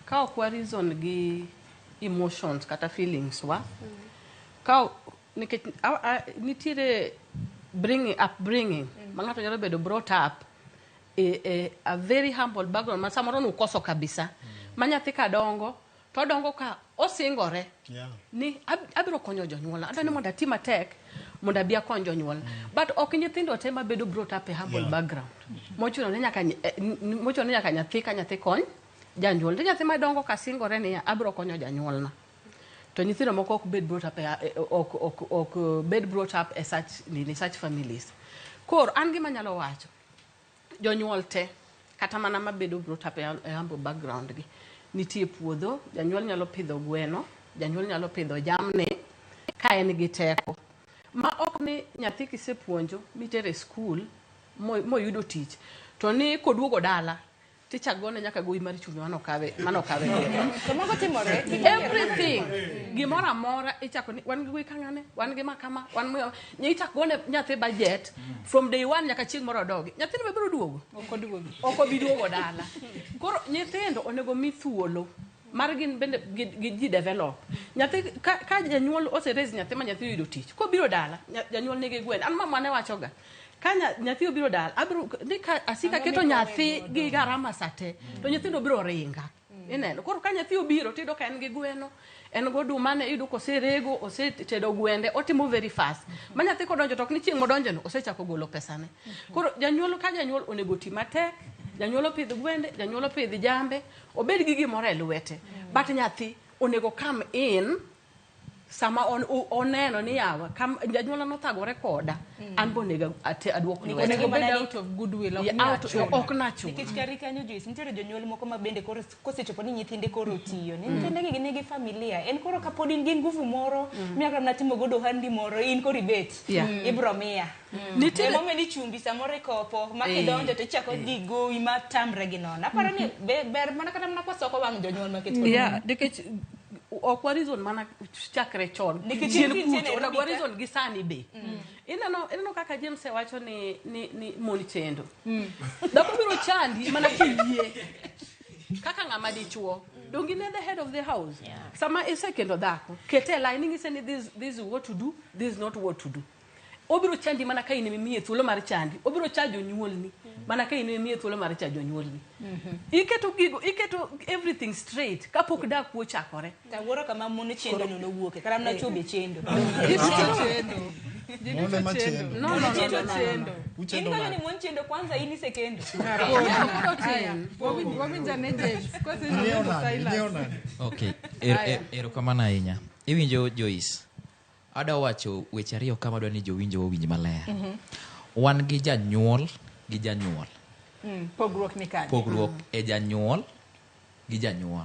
Ka ok wa reason gi emotions kata feelings wa, ka nikech nitiere bringing, upbringing ma ng'ato nyalo bedo brought up e a very humble background ma samoro nukoso kabisa, ma nyathi ka dongo to odongo ka osingore ni abiro konyo jonyuolna, adwa ni mondo ati matek mondo abi akony jonyuolna. But ok nyithindo te mabedo brought up e humble background mochuno ni nyaka nyathi ka nyathi kony janyuol. Nitie nyathi madongo ka singore niya, "Abiro konyo janyuolna," to nyithindo moko ok bed brought up e, ok bed brought up e such nini, such families. Koro an gima anyalo wacho, jonyuol te, kata mana mabedo brought up e humble background gi, nitie puodho, janyuol nyalo pidho gweno, janyuol nyalo pidho jamni ka en gi teko ma ok ni nyathi kisepuonjo mitere skul moyudo tich to ni koduogo dala tichak gone nyaka gowi mar chumbi manokawe. To mago timore. Everything, gimoro amora ichako ni wan gi gowi kang'ane, wan gi makama, wan ichako gone nyathi budget from day one nyaka chieng' moro odogi. Nyathino be biro duogo? Ok oduogi. Ok obi duogo dala. Koro nyithindo onego mi thuolo mar gin bende gi ji develop nyathi. Ka janyuol ose raise nyathi ma nyathi oyudo tich, kobiro dala, janyuol nigi gwen. An mama ne wachoga ka nyathi obiro dala, abiro ni ka asika keto nyathi gi garama sate to nyithindo biro ringa. Ineno koro ka nyathi obiro tiyudo ka en gi gweno, en goduma ne iyudo koserego, osetedo gwende, otimo very fast ma nyathi kodonjo to ok ni chieng' modonjo no osechako golo pesane. Koro janyuol ka janyuol onego ti matek, janyuol opidh gwende, janyuol opidh jambe, obed gi gimoro e lwete, but nyathi onego come in sama oneno ni yawa kam janyuola nothagore koda, an be onego aduok lwete. Onego bed out of goodwill, ok ni achuna. Ok nachuna. Nikech kari kanyo, Joyce, nitiere jonyuol moko ma bende koro kosechopo ni nyithinde koro otiyo ni nyithinde gi nigi familia, en koro kapod in gi nguvu moro minyalo mana timo godo ohandi moro, in koro ibet ibro miya. Emomiyo ni chumbi samoro e kopo ma kidonjo to ichako gi gowi ma tamre gi nono. Aparo ni ber mana kata mana kwasoko wang' jonyuol maket kod Yeah, nikech ok wa reason mana chakre chon Nikech chien in nitie kucho, onego Nairobi wa ka. reason gi sani be. Ineno kaka James e wacho ni mon chendo. Dhako biro chandi mana kiyie kaka ng'ama dichuo. Donge in the head of the house? Sama isekendo dhako, kete e line, ing'ise ni this is what to do, this is not what to do. Obiro chandi mana ka in emiye thuolo mar chandi. Obiro cha jonyuolni mana ka in emiye thuolo mar cha jonyuolni. Iketo gigo, iketo everything straight kapok dak ochakore. Tawuoro kama mon chendo no nowuoke kata mana chwo be chendo. Ji duto chendo. Ji Mon duto ema chendo. chendo. No, Ji duto no. chendo. In Uchendo kanyo nade? ni mon chendo kwanza, in isekendo. Aya, wawinjane James. Ing'eyo Kosewinjo nade? Ing'eyo Silas. nade? Okay, erokamano ahinya. Iwinjo, Joyce, adwa wacho weche ariyo kama adwa ni jowinjo owinj maler. Wan gi janyuol gi janyuol. Pogruok ni kanye? Pogruok e janyuol gi janyuol.